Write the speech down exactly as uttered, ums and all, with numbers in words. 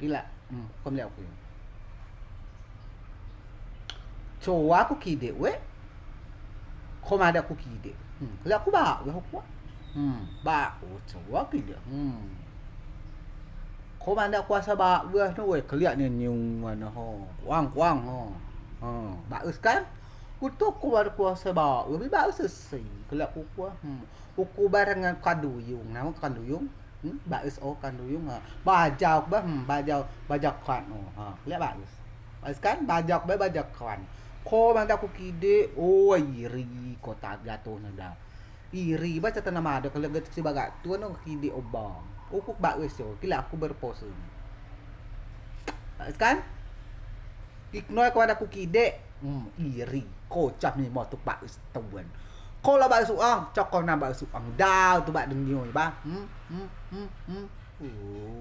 Ila, hmm, ko meliak uku yo. Coa uku kidek we. Ko madeak uku kidek. Hmm, keliak uku baes uku. Hmm, baes, coa kidek. Hmm. Ko madeak kuaso baes ne we, keliak ne nyung ano ho. Kuang, kuang ho. Hmm, baes kan? Kutu ko madeak kuaso baes, bi baes sesei. Keliak uku. Hmm. Uku bareng ngen Kanduyung. Namo Kanduyung? Hmm, baes o Kanduyung, ha. Bajau ba, hmm, bajau, bajau kan o, ha. Keliak baes. Baes kan? Bajau ba, bajau kan. Ko madeak uku kidek, o, iri ko jatuh ne da. Iri ba, coa tena madeak, keliak si bagak tun o kidek o bang. Uku baes o, keliak uku berpose. Baes kan? Iknoi ko madeak uku kidek, hmm, iri. Ko coa mimo tu baes tun. Ko lok baes uang, coa ko nam baes uang. Dau tu bak denio ba. Hmm, hmm, hmm, hmm. Uh.